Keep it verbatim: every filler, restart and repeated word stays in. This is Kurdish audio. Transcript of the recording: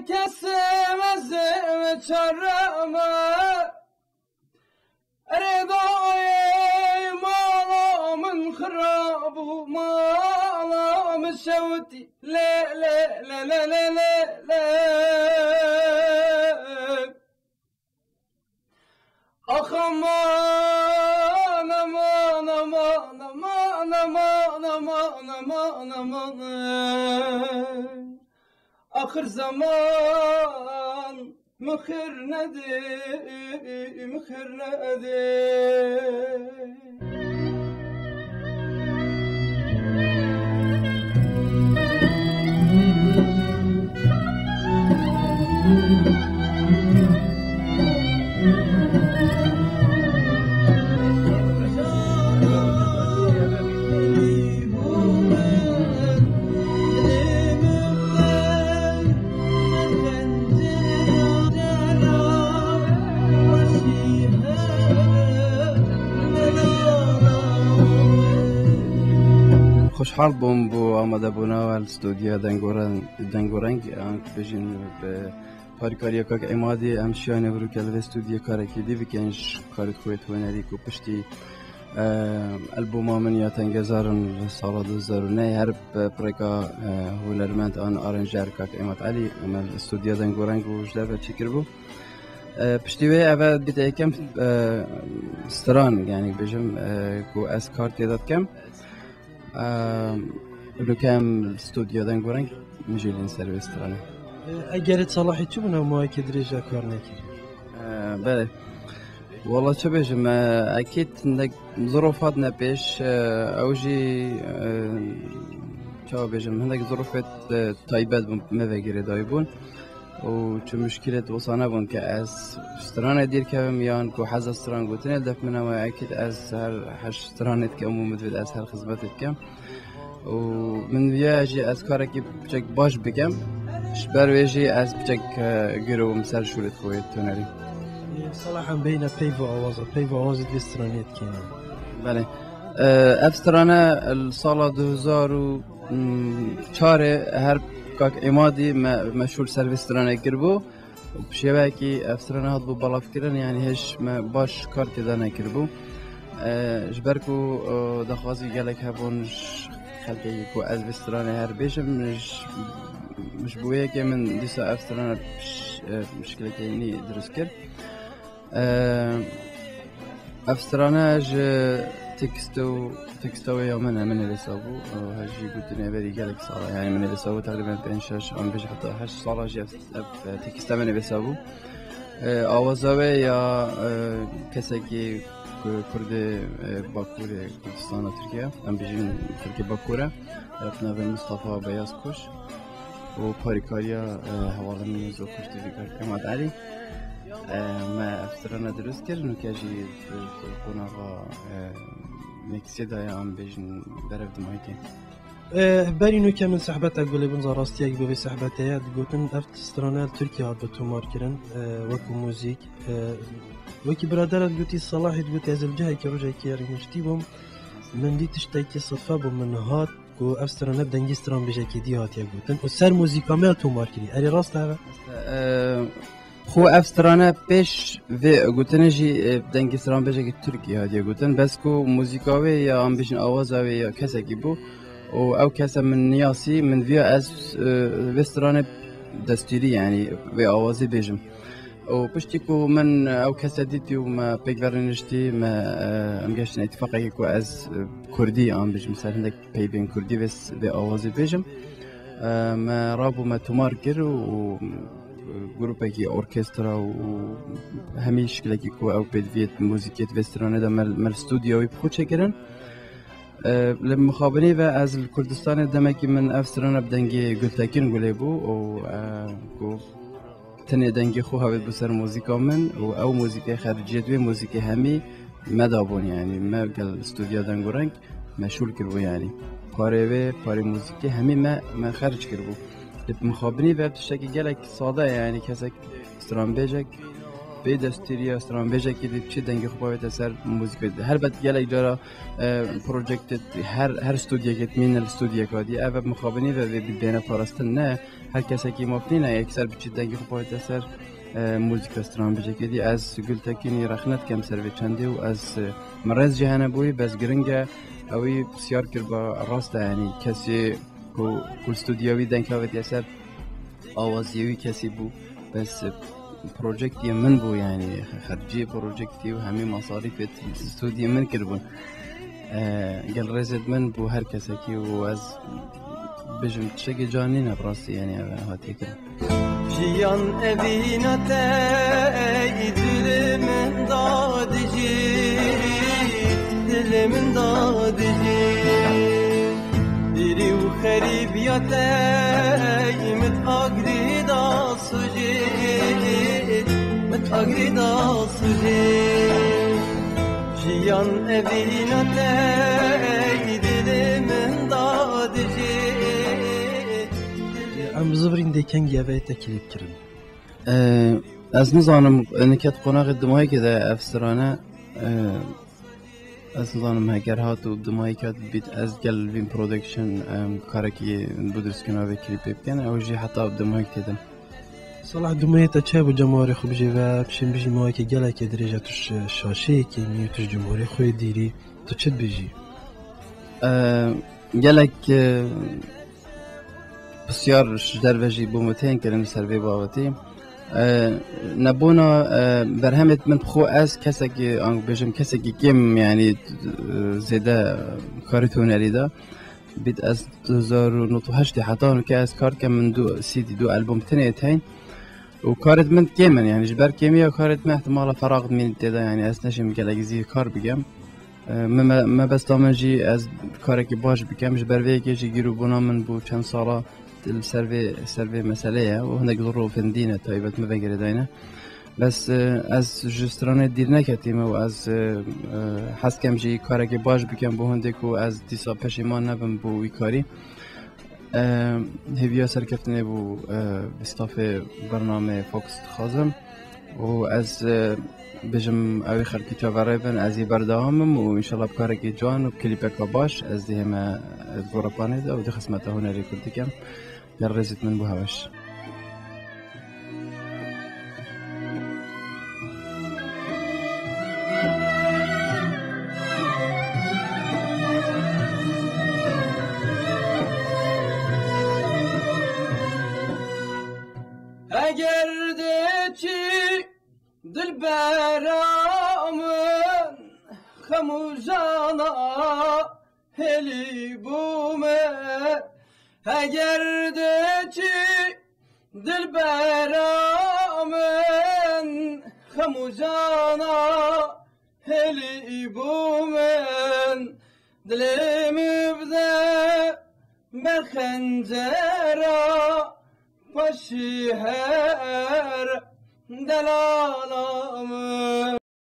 Kesê mezê çarama. Erê dayê mala min xirab û mala min şewtî. Lê, lê, lê, lê, lê, lê, lê. Ax aman, aman, aman. Axir zaman mixir nedê, mixir nedê. Xweşhal bûm bo amadebûna we li stûdyoya Dengoreng, Dengoreng, an bêjin bi parîkariya kak Emadî, em şiyane vir û ke li vê stûdyoyê karekî dî bikin, ji karê xwe yê hunerî ku piştî, e, albûma min ya Tengezar in li sala du hezar û neh her bi pirêka, e, hunermend an aranjer kak Emad Elî me li stûdyoya Dengoreng û ji derve çêkiribû. E, piştî wê eve bîte yekem, e, stran, yani bêjim, e, ku ez kar tê de dikim. E, Nuke em stûdyoya Dengoreng mijîlin ser wê stranê. E, eger et Salahî çi bûna mawekê dirêj de kar nekir? E, belê. Wala çi bêjim, e, ekîd hindek zirof hatine pêş, e, ew jî, e, çawa bêjim, hindek zirofê, e, taybet bûn, me ve girêdayî bûn. Û çi muşkîlêt wisa nebûn ke ez stranê dîr kevim yan ku heza stran gotinê def min e, ekîd ez her, her stranê dikim û min divêt ez her xizmetê dikim. Û min viya jî ez karekî piçek baş bikim. Ji ber wê jî ez piçek, e, giribûm ser şûlê xwe yê hunerî. Salah em beyne peyva awaza, peyva awazê divê stranê dikêne. Belê. E, ev strane li sala du hezar û çarê her kak Emadî me, me şûl ser vê stranê kiribû. Bi şêweyekî ev strane hatibû belavkirin, yani hêj me baş kar tê de nekiribû. E, ji ber ku, e, daxwazî gelek hebûn ji xelkekî ku ez vê stranê her bêjim, ji, ji bo yekê min dîsa ev strane ş-, e, şikilekê nî dirust kir. E, ev strane ji teksto, teksta wê ya min e, min nivîsa bû. E, her jî gotinê berî gelek sala, yani min nivîsa bû teqrîben pênc şeş, an bêjî heta heşt sala jî ev, ev, e, teksta min nivîsa bû. E, awaza wê ya, e, kesekî ku Kurdê, e, Bakurê Kurdistana Tirkiye, em bêjin Tirkê Bakur e. Bi navê Mustafa Beyazkuş û parîkariya, e, hevalên min Zokuş T V kar Emad Elî. E, me ev strana dirust kir, nuke jî di qonaxa, e, mîksê de ye, em bêjin berev dimayî tê. E, berî nuke min sehbetek gulê bin za rastiyek bi vê sehbetê ye, digotin ev strana li Tirkiye hat bi tomar kirin, e, wekî muzîk. E, wekî biradera digotî Salahî digotî ez li cihekî rojekî rêniştî bûm, min dî tiştekî sidfe bû min hat, ku ev strane bi dengê stranbêjekê dî hatiye gotin û ser muzîka me tomar kirî. Erê rast e eve? E, xwe ev strane pêş vê gotinê jî, e, dengê stranbêjekî Tirkî hatiye gotin. Bes ku muzîka wê ya em bêjin awaza wê ya kesekî bû û ew kese min niyasî, min viya ez, e, vê strane destûrî, yani vê awazê bêjim. Û piştî ku min ew kese dîtî û me pêk ve rêniştî, me, e, em geştin îtîfaqekê ku ez, e, kurdî, em bêjim ser hindek peyvên kurdî vê s-, vê awazê bêjim. E, me rabû me tomar kir û, û, e, grûpekî orkestra û hemî şikilekî ku ew pêdiviyê muzîkê di vê stranê de me, me li stûdyoyê bi xwe çêkirin. E, li mixabinê ve ez li Kurdistanê demekî min ev strana bi dengê Gultekin Gulê bû û, e, ku tenê dengê xwe havêt bû ser muzîka min û ew muzîkê xericiyê wê muzîkê hemî me dabûn, yanî me gel stûdya Dengoreng meşûl kiribû, yanî parê wê, parê muzîkê hemî me, me xeric kiribû. Li mixabinî ve tiştekî gelek sade ye, yanî kesek stranbêjek bê destûriya stranbêjekê dî biçî dengê xwe bavête ser muzîka dî. Helbet gelek cara, e, projektê her, her studiyekê dimîne li studiyeka dî. Ev, ev mixabinî ve vê bibêne parastin ne. Her kesekî maf nîne, yekser biçî dengê xwe bavête ser, e, muzîka stranbêjekê dî. Ez Gultekinî rexne dikem ser vê çendê û ez, e, min rêz jî hene bo wî, bes giring e, ewî pisyar kiriba rast e, yanî kesê ku, ku li studya wî deng avêtiye ser, awaziyê wî kesî bû, bes, e, projektiyê min bû, yanî xerciyê projektî û hemî masarîfê studiyê min kiribûn. E, gel rêzêd min bû her kesekî û ez bijim tiştekê can nîne bi rastî, yanî ev hatiye kirin. Jiyan evîna te ey dilê min da dijî, dilê min da dijî. Dîrî û xerîbiya te ey min agrî da sujî, min agrî da sujî. Jiyan evîna te ey dilê min da dijî. Em bi zivirîn dê kengî ev ey te klîp kirin. Ee, ez nizanim, nika di qonaxê dimahîkê de ev strane, ee, ez nizanim heger hat û dimahîka dibît ez gel Vîn Production, em, karekî bo dirustkirina vê klîpê bikin, ew jî heta bi dimahîk têdim. Salah, dimahî te çi hebû cemawerê xwe bijê ve, bişên bijî mawekê gelekê dirêj e tu ji şaşeyê kêmî û tu ji cumhurê xwe yê dîrî, tu çi dibêjî? Ee, gelek, ee, pisyar ji derve jî bo min tên kirin li ser vê babetî. E, nebûna, e, berhemê min bi xwe ez kesekî, an bêjim kesekî kêm, yanî, e, zêde karê hunerî de bît. Ez du hezar û nod û heştê heta nûke ez kar dikim, min du C D, du albûm tenê tên. Û karê min kêm in, yanî ji ber kêmiya karê min ihtimala feraq dimîn tê de, yanî ez neşêm gelek zî kar bikim. E, me, me, mebesta min jî ez karekî baş bikim, ji ber vê yekê jî gîrûbûna min bû çend sala li ser vê, ser vê meselê ye û hinek zor û findî ne taybet min vegirê dayne. Bes, e, ez ji stranê dîr neketîme û ez, e, e, hez dikim jî karekî baş bikim bo hindê ku ez dîsa peşîman nebim bo wî karî. E, hêviya serkeftinê bo, e, bi stafê bernameyê Fox dixwazim û ez, e, bêjim ew ê xelkî çaverê bin, ez ê berdewam bim û înşallah bi karekî ciwan û klîpeka baş ez dê heme, e, di gora panê de û di xizmeta hunerê kurdî kem. Gel rêzêt min bo heweş. Eger diçî dilbera min, xem û jana hêlî bûme. Eger diçî dilbera min, xem û jana hêlî bûmin, dilê min bide ber xencera paşî her delala min.